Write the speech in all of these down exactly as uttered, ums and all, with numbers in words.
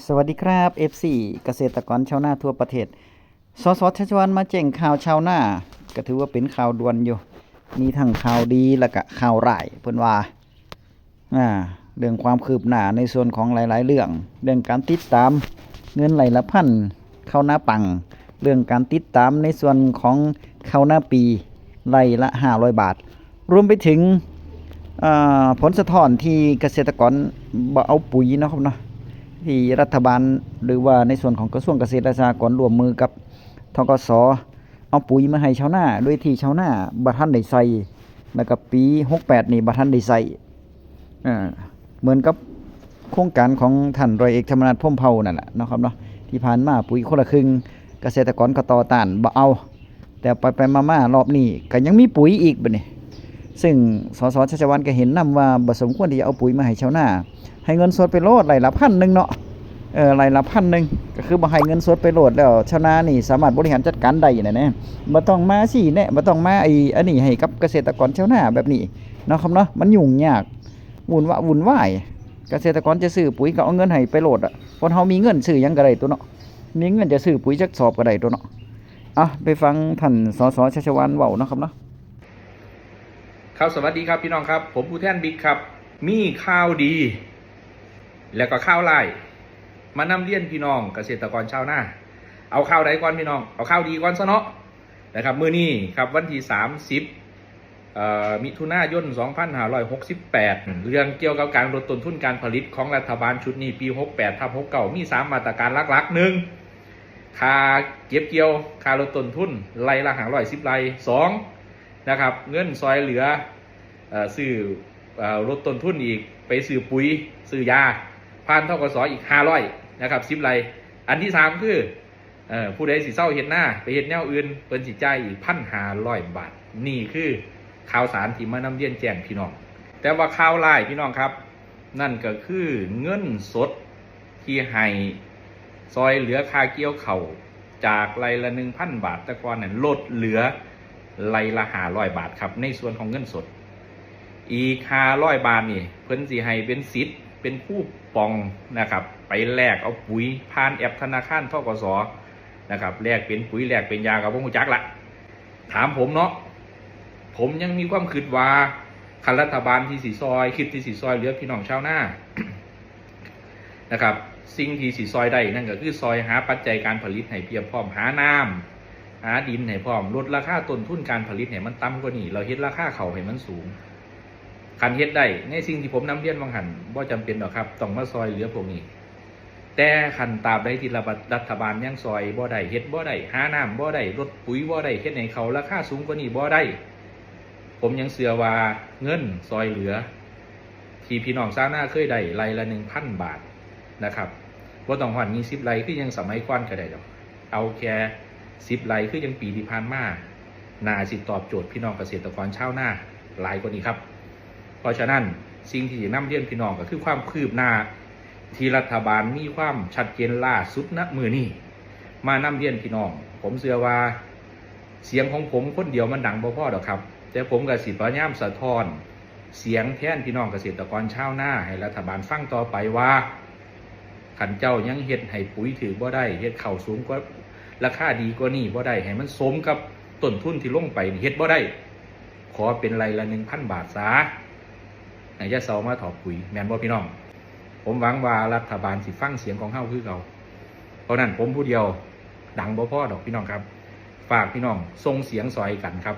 สวัสดีครับ เอฟซี เกษตรกรชาวนาทั่วประเทศ สส ชัชวาลมาแจ้งข่าวชาวนา ก็ถือว่าเป็นข่าวด่วนอยู่ มีทั้งข่าวดีและก็ข่าวร้าย เพิ่นว่า อ่า เรื่องความคืบหน้าในส่วนของหลายๆ เรื่อง เรื่องการติดตามเงินไร่ละพันเข้านาปัง เรื่องการติดตามในส่วนของเข้านาปีไร่ละห้าร้อยบาท รวมไปถึง อ่า ผลสะท้อนที่เกษตรกรบ่เอาปุ๋ยเนาะครับเนาะ ที่รัฐบาลหรือว่าในส่วนของกระทรวงเกษตรและสหกรณ์ร่วมมือกับ ธกส เอาปุ๋ยมาให้ชาวนา โดยที่ชาวนาบ่ทันได้ใส่ แล้วก็ปีหกแปดนี่บ่ทันได้ใส่ เอ่อ เหมือนกับโครงการของท่านร้อยเอกธรรมนัฐ พรหมเผ่านั่นแหละเนาะครับเนาะ ที่ผ่านมาปุ๋ยคนละครึ่ง เกษตรกรก็ต่อต้านบ่เอา แต่ไปไปมาๆ รอบนี้ก็ยังมีปุ๋ยอีกบัดนี้ ซึ่ง สส ชัชวาลก็เห็นนำว่าบ่สมควรที่จะเอาปุ๋ยมาให้ชาวนา ให้เงินสดไปโลดไร่ละพันหนึ่งเนาะ เออ ไร่ละพันหนึ่ง ก็คือบ่ให้เงินสดไปโลด แล้วชาวนานี่สามารถบริหารจัดการได้นะนะ บ่ต้องมาซี้แนะ บ่ต้องมาไอ้อันนี้ให้กับเกษตรกรชาวนาแบบนี้เนาะครับเนาะ มันยุ่งยาก วุ่นวะวุ่นวาย เกษตรกรจะซื้อปุ๋ยก็เอาเงินให้ไปโลดอะ คนเฮามีเงินซื้อหยังก็ได้ตัวเนาะ มีเงินจะซื้อปุ๋ยจักสอบก็ได้ตัวเนาะ อ่ะ ไปฟังท่าน สส ชัชวาลเว้าเนาะครับเนาะ ครับ สวัสดีครับพี่น้องครับ ผมผู้แทนบิ๊กครับ มีข่าวดี แล้วก็ข่าวร้าย มานำเรียนพี่น้องเกษตรกรชาวนา เอาข่าวใดก่อนพี่น้อง เอาข่าวดีก่อนซะเนาะ นะครับ มื้อนี้ครับ วันที่สามสิบ เอ่อ มิถุนายน สองพันห้าร้อยหกสิบแปด เรื่องเกี่ยวกับการลดต้นทุนการผลิตของรัฐบาลชุดนี้ ปี หกแปดทับหกเก้า มีสามมาตรการหลักๆ หนึ่ง ค่าเก็บเกี่ยว ค่าลดต้นทุน ไร่ละห้าร้อย สิบไร่ สอง นะครับ เงินซอยเหลือ เอ่อ ซื้อ เอ่อ ลดต้นทุนอีก ไปซื้อปุ๋ย ซื้อยา ผ่าน ธกส อีก ห้าร้อย นะครับ สิบไร่ อันที่สามคือ เอ่อ ผู้ใดสิเซาเฮ็ดนา ไปเฮ็ดแนวอื่น เพิ่นสิจ่ายอีก พันห้าร้อย บาท นี่คือข่าวสารที่มานำเรียนแจ้งพี่น้อง แต่ว่าข่าวร้ายพี่น้องครับ นั่นก็คือเงินสดที่ให้ซอยเหลือค่าเกี่ยวข้าว จากไร่ละ หนึ่งพัน บาท แต่ก่อนนั้นลดเหลือไร่ละ ห้าร้อย บาทครับ ในส่วนของเงินสด อีก ห้าร้อย บาทนี่ เพิ่นสิให้เป็นสิทธิ์ เป็นคูปองนะครับ ไปแลกเอาปุ๋ยผ่านแอปธนาคาร ธกส นะครับ แลกเป็นปุ๋ย แลกเป็นยา ก็บ่ฮู้จักละ ถามผมเนาะ ผมยังมีความคิดว่า คันรัฐบาลที่สิซอย คิดที่สิซอยเหลือพี่น้องชาวนา นะครับ สิ่งที่สิซอยได้นั่นก็คือซอยหาปัจจัยการผลิตให้เพียบพร้อม หาน้ำ หาดินให้พร้อม ลดราคาต้นทุนการผลิตให้มันต่ำกว่านี้ แล้วเฮ็ดราคาข้าวให้มันสูง คันเฮ็ดได้ ในสิ่งที่ผมนำเรียนว่าหั่น บ่จำเป็นดอกครับ ต้องมาซอยเหลือพวกนี้ แต่คันตราบใดที่รัฐบาลยังซอยบ่ได้ เฮ็ดบ่ได้ หาน้ำบ่ได้ ลดปุ๋ยบ่ได้ เฮ็ดให้ข้าวราคาสูงกว่านี้บ่ได้ ผมยังเชื่อว่าเงินซอยเหลือ ที่พี่น้องชาวนาเคยได้ไร่ละ หนึ่งพัน บาทนะครับ บ่ต้องฮอด ยี่สิบ ไร่ คือยังสมัยก่อนก็ได้ดอก เอาแค่ สิบ ไร่ คือยังปีที่ผ่านมา น่าสิตอบโจทย์พี่น้องเกษตรกรชาวนาหลายกว่านี้ครับ เพราะฉะนั้นสิ่งที่สินำเรียนพี่น้องก็คือความคืบหน้า ที่รัฐบาลมีความชัดเจนล่าสุด ณ มื้อนี้ มานำเรียนพี่น้อง ผมเชื่อว่าเสียงของผมคนเดียวมันดังบ่พอดอกครับ แต่ผมก็สิพยายามสะท้อนเสียงแทนพี่น้องเกษตรกรชาวนา ให้รัฐบาลฟังต่อไปว่า คันเจ้ายังเฮ็ดให้ปุ๋ยถืกบ่ได้ เฮ็ดข้าวสูงกว่า ราคาดีกว่านี้บ่ได้ ให้มันสมกับต้นทุนที่ลงไปนี่ เฮ็ดบ่ได้ ขอเป็นไร่ละ หนึ่งพัน บาทซะ ให้ยาเซามาถอกปุ๋ย แม่นบ่พี่น้อง ผมหวังว่ารัฐบาลสิฟังเสียงของเฮาคือเก่า เพราะนั้นผมผู้เดียวดังบ่พอดอกพี่น้องครับ ฝากพี่น้องส่งเสียงซอยกันครับ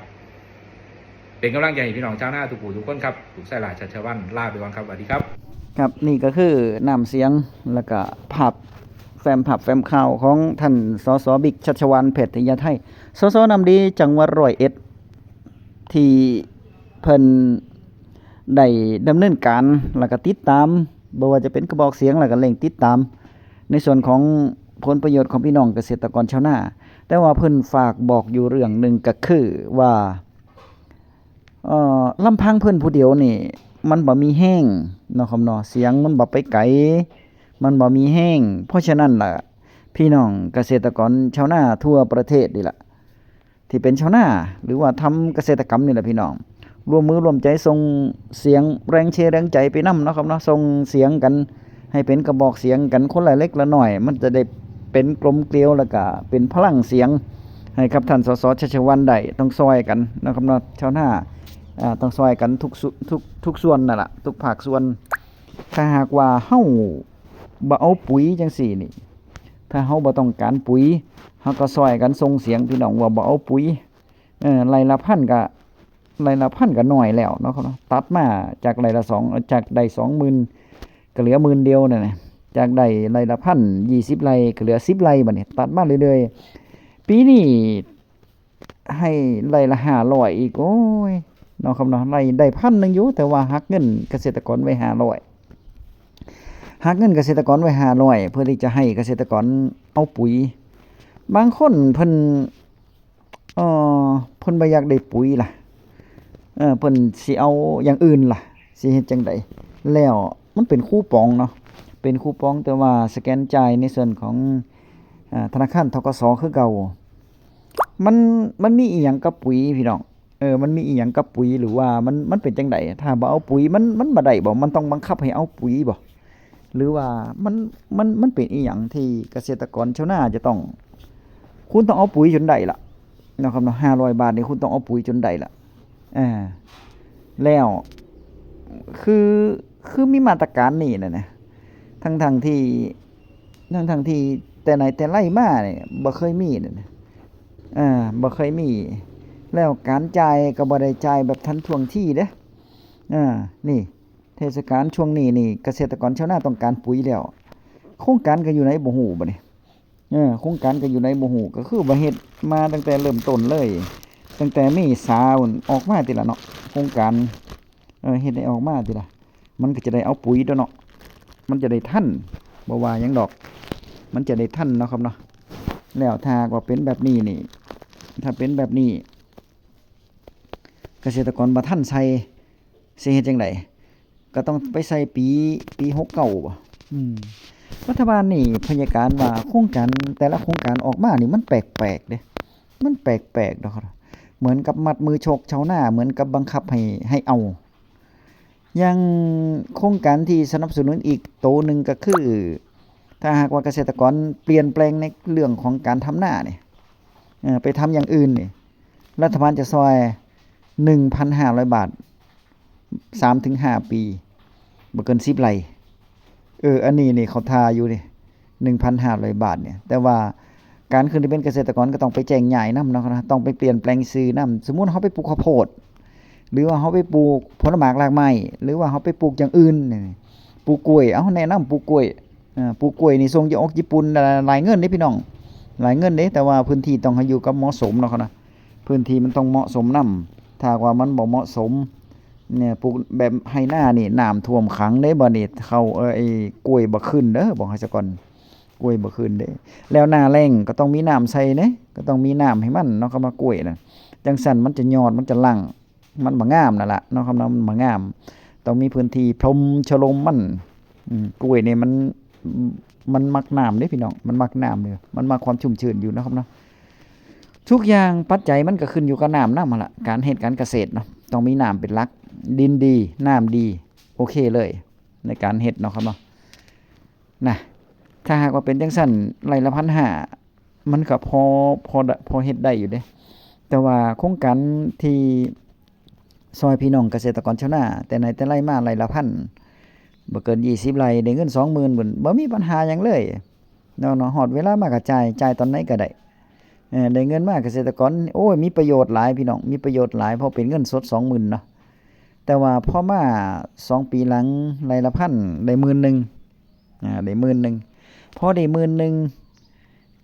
เป็นกำลังใจให้พี่น้องชาวนาทุกผู้ทุกคนครับ ลูกชายหลาชัชวัลย์ ลาไปก่อนครับ สวัสดีครับ ครับ นี่ก็คือน้ำเสียง แล้วก็ภาพแฟ้มภาพแฟ้มข่าวของท่าน สส บิ๊ก ชัชวาลย์ เพชรยาไทย สส น้ำดี จังหวัดร้อยเอ็ด ที่เพิ่นได้ดำเนินการ แล้วก็ติดตาม บ่ว่าจะเป็นกระบอกเสียง แล้วก็เร่งติดตาม ในส่วนของผลประโยชน์ของพี่น้องเกษตรกรชาวนา แต่ว่าเพิ่นฝากบอกอยู่เรื่องหนึ่งก็คือว่า เอ่อ ลำพังเพิ่นผู้เดียวนี่ มันบ่มีแฮงเนาะครับเนาะ เสียงมันบ่ไปไกล มันบ่มีแฮง เพราะฉะนั้นล่ะ พี่น้องเกษตรกรชาวนาทั่วประเทศนี่ล่ะ ที่เป็นชาวนา หรือว่าทำเกษตรกรรมนี่แหละพี่น้อง ร่วมมือร่วมใจส่งเสียงแรงเชียร์แรงใจไปนำเนาะครับเนาะ ส่งเสียงกัน ให้เป็นกระบอกเสียงกันคนละเล็กละน้อย มันจะได้เป็นกลมเกลียว แล้วก็เป็นพลังเสียงให้กับท่าน สส ชัชวาลได้ ต้องซอยกันนะครับเนาะ ชาวนา อ่า ต้องซอยกันทุกสุ-, ทุก ทุกส่วนนั่นล่ะ ทุกภาคส่วน ถ้าหากว่าเฮาบ่เอาปุ๋ยจังซี่นี่ ถ้าเฮาบ่ต้องการปุ๋ย เฮาก็ซอยกันส่งเสียงพี่น้องว่าบ่เอาปุ๋ย เออ ไร่ละพันก็ ไร่ละพันก็น้อยแล้วเนาะครับเนาะ ตัดมาจากไร่ละสอง จากได้สองหมื่น ก็เหลือหมื่นเดียวนั่นน่ะ จากได้ไร่ละพัน ยี่สิบไร่ก็เหลือสิบไร่บัดนี้ ตัดมาเรื่อยๆ ปีนี้ให้ไร่ละห้าร้อยอีก โอ้ย เนาะครับเนาะ ไร่ได้พันหนึ่งอยู่ แต่ว่าหักเงินเกษตรกรไว้ห้าร้อย หักเงินเกษตรกรไว้ห้าร้อย เพื่อที่จะให้เกษตรกรเอาปุ๋ย บางคนเพิ่น เอ่อ เพิ่นบ่อยากได้ปุ๋ยล่ะ เออ เพิ่นสิเอาอย่างอื่นล่ะ สิเฮ็ดจั่งใด แล้วมันเป็นคูปองเนาะ เป็นคูปอง แต่ว่าสแกนจ่ายในส่วนของ อ่า ธนาคาร ธ.ก.ส. คือเก่า มัน มันมีอีหยังกับปุ๋ยพี่น้อง เออ มันมีอีหยังกับปุ๋ย หรือว่ามัน มันเป็นจั่งใด ถ้าบ่เอาปุ๋ย มัน มันบ่ได้บ่ มันต้องบังคับให้เอาปุ๋ยบ่ หรือว่ามัน มัน มันเป็นอีหยังที่เกษตรกรชาวนาจะต้อง คุณต้องเอาปุ๋ยจนได้ล่ะ นะครับเนาะ ห้าร้อยบาทนี่คุณต้องเอาปุ๋ยจนได้ล่ะ อ่า แล้ว คือ คือมีมาตรการนี่น่ะนะ ทั้งๆ ที่ ทั้งๆ ที่แต่ไหนแต่ไรมาเนี่ย บ่เคยมีน่ะนะ อ่า บ่เคยมี แล้วการจ่ายก็บ่ได้จ่ายแบบทันท่วงทีเด้ อ่า นี่ เทศกาลช่วงนี้นี่ เกษตรกรชาวนาต้องการปุ๋ยแล้ว โครงการก็อยู่ไหนบ่ฮู้บัดนี้ เออ โครงการก็อยู่ไหนบ่ฮู้ ก็คือว่าเฮ็ดมาตั้งแต่เริ่มต้นเลย ตั้งแต่เมษาพุ้นออกมาติล่ะเนาะ โครงการ เออ เฮ็ดให้ออกมาติล่ะ มันก็จะได้เอาปุ๋ยตั๊วเนาะ มันจะได้ทัน บ่ว่าหยังดอก มันจะได้ทันเนาะครับเนาะ แล้วถ้าหากว่าเป็นแบบนี้นี่ ถ้าเป็นแบบนี้ เกษตรกรบ่ทันใส่ สิเฮ็ดจั่งใด ก็ต้องไปใส่ปี ปีหกเก้าบ่ อืม รัฐบาลนี่พยากรณ์ว่าโครงการ แต่ละโครงการออกมานี่มันแปลกๆเด้ มันแปลกๆดอกครับ เหมือนกับมัดมือชกชาวนา เหมือนกับบังคับให้ ให้เอา อย่างโครงการที่สนับสนุนอีกโตหนึ่งก็คือ ถ้าหากว่าเกษตรกรเปลี่ยนแปลงในเรื่องของการทำนานี่ เอ่อ ไปทำอย่างอื่นนี่ รัฐบาลจะซอย หนึ่งพันห้าร้อยบาท สามถึงห้าปี บ่เกินสิบไร่ เออ อันนี้นี่เขาท่าอยู่นี่ หนึ่งพันห้าร้อยบาทเนี่ย แต่ว่าการขึ้นทะเบียนเกษตรกรก็ต้องไปแจ้งย้ายนำเนาะครับเนาะ ต้องไปเปลี่ยนแปลงชื่อนำ สมมุติเฮาไปปลูกข้าวโพด หรือว่าเฮาไปปลูกผลหมากรากไม้ หรือว่าเฮาไปปลูกอย่างอื่นนี่ ปลูกกล้วย เอ้า แนะนำปลูกกล้วย อ่า ปลูกกล้วยนี่ส่งจะออกญี่ปุ่น หลายเงินเด้พี่น้อง หลายเงินเด้ แต่ว่าพื้นที่ต้องให้อยู่กับเหมาะสมเนาะครับเนาะ พื้นที่มันต้องเหมาะสมนำ ถ้าหากว่ามันบ่เหมาะสม เนี่ย ปลูกแบบไฮ่นานี่น้ำท่วมขังเด้ บัดนี้เข้า เอ่อ ไอ้กล้วยบ่ขึ้นเด้อ บอกให้ซะก่อน กล้วยบ่ขึ้นเด้ แล้วหน้าแล้งก็ต้องมีน้ำใส่เด้ ก็ต้องมีน้ำให้มันเนาะครับ มากล้วยน่ะ จั่งซั้นมันจะยอด มันจะหลั่ง มันบ่งามนั่นล่ะเนาะครับเนาะ มันบ่งาม ต้องมีพื้นที่พรมชโลมมัน อืม กล้วยนี่มัน มันมักน้ำเด้พี่น้อง มันมักน้ำเด้ มันมักความชุ่มชื้นอยู่เนาะครับเนาะ ทุกอย่างปัจจัยมันก็ขึ้นอยู่กับน้ำนำหั่นล่ะ การเฮ็ดการเกษตรเนาะ ต้องมีน้ำเป็นหลัก ดินดี น้ำดี โอเคเลย ในการเฮ็ดเนาะครับเนาะ นะ ถ้าหากว่าเป็นจั่งซั้น ไร่ละพันห้า มันก็พอ พอ พอเฮ็ดได้อยู่เด้ แต่ว่าโครงการที่ซอยพี่น้องเกษตรกรชาวนา แต่ไหนแต่ไรมาไร่ละพัน บ่เกินยี่สิบไร่ ได้เงินสองหมื่นพุ้น บ่มีปัญหาหยังเลย เนาะ เนาะ ฮอดเวลามาก็จ่าย จ่ายตอนไหนก็ได้ เออ ได้เงินมาเกษตรกร โอ้ย มีประโยชน์หลายพี่น้อง มีประโยชน์หลาย เพราะเป็นเงินสดสองหมื่นเนาะ แต่ว่าพอมาสองปีหลัง ไร่ละพัน ได้หมื่นหนึ่ง อ่า ได้หมื่นหนึ่ง พอได้หมื่นหนึ่ง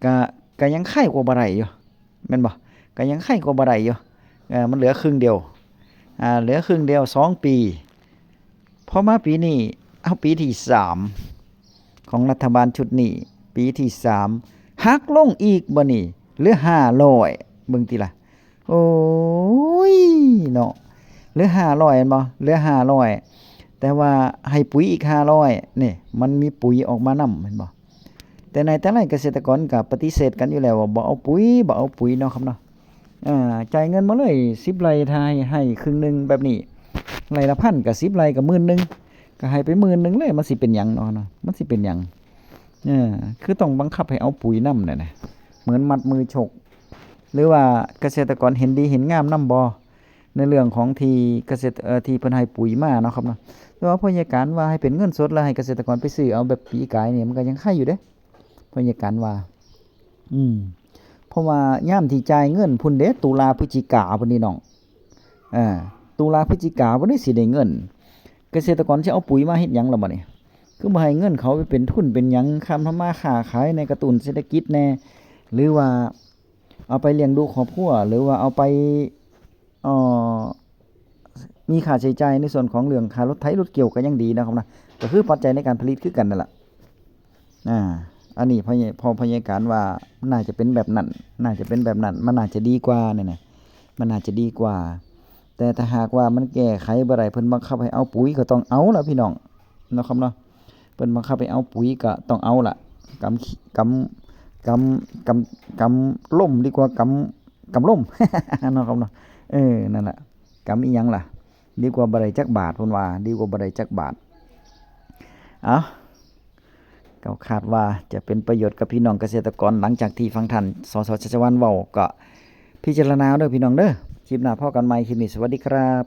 ก็ ก็ยังไคกว่าบ่ได้อยู่ แม่นบ่ ก็ยังไคกว่าบ่ได้อยู่ เออ มันเหลือครึ่งเดียว อ่า เหลือครึ่งเดียว สองปี พอมาปีนี้ เอาปีที่สาม ของรัฐบาลชุดนี้ ปีที่สาม หักลงอีกบ่นี่ เหลือห้าร้อย เบิ่งติล่ะ โอ้ย เนาะ เหลือห้าร้อย แม่นบ่ เหลือห้าร้อย แต่ว่าให้ปุ๋ยอีกห้าร้อย นี่ มันมีปุ๋ยออกมานำ แม่นบ่ แต่ไหนแต่ไรเกษตรกรก็ปฏิเสธกันอยู่แล้วว่าบ่เอาปุ๋ย บ่เอาปุ๋ยเนาะครับเนาะ อ่า จ่ายเงินมาเลย สิบไร่ ถ้าให้ ให้ครึ่งหนึ่งแบบนี้ ไร่ละพัน ก็สิบไร่ก็หมื่นหนึ่ง ก็ให้ไปหมื่นหนึ่งเลย มันสิเป็นหยังเนาะเนาะ มันสิเป็นหยัง เออ คือต้องบังคับให้เอาปุ๋ยนำเนี่ยนะ เหมือนมัดมือชก หรือว่าเกษตรกรเห็นดีเห็นงามนำบ่ ในเรื่องของที่เกษตร เอ่อ ที่เพิ่นให้ปุ๋ยมาเนาะครับเนาะ แต่ว่าพ่อใหญ่การว่าให้เป็นเงินสดแล้วให้เกษตรกรไปซื้อเอาแบบปีกายนี่ มันก็ยังไคอยู่เด้ พ่อใหญ่การว่า อืม เพราะว่ายามที่จ่ายเงินพุ้นเด้ ตุลาพฤศจิกาพุ้นนี่น้อง อ่า ตุลาพฤศจิกาพุ้นนี่สิได้เงิน เกษตรกรสิเอาปุ๋ยมาเฮ็ดหยังล่ะบัดนี้ คือบ่ให้เงินเขาไปเป็นทุนเป็นหยัง คำทำมาค้าขายแหน่ กระตุ้นเศรษฐกิจแหน่ หรือว่าเอาไปเลี้ยงดูครอบครัว หรือว่าเอาไป เอ่อ มีค่าใช้จ่ายในส่วนของเรื่องค่ารถไถรถเกี่ยวก็ยังดีนะครับนะ ก็คือปัจจัยในการผลิตคือกันนั่นแหละ อ่า อันนี้พ่อใหญ่ พ่อ พ่อใหญ่การว่าน่าจะเป็นแบบนั้น น่าจะเป็นแบบนั้น มันน่าจะดีกว่าเนี่ยนะ มันน่าจะดีกว่า แต่ถ้าหากว่ามันแก้ไขบ่ได้ เพิ่นบังคับให้เอาปุ๋ยก็ต้องเอาล่ะพี่น้อง เนาะครับเนาะ เพิ่นบังคับให้เอาปุ๋ยก็ต้องเอาล่ะ กำ กำ กำ กำ กำล่มดีกว่า กำ กำล่ม เนาะครับเนาะ เออ นั่นแหละ กำอีหยังล่ะ ดีกว่าบ่ได้จักบาท เพิ่นว่า ดีกว่าบ่ได้จักบาท เอ้า ก็คาดว่าจะเป็นประโยชน์กับพี่น้องเกษตรกร หลังจากที่ฟังท่าน สส ชัชวาลเว้า ก็พิจารณาเด้อพี่น้องเด้อ คลิปหน้าพ้อกันใหม่ คลิปนี้สวัสดีครับ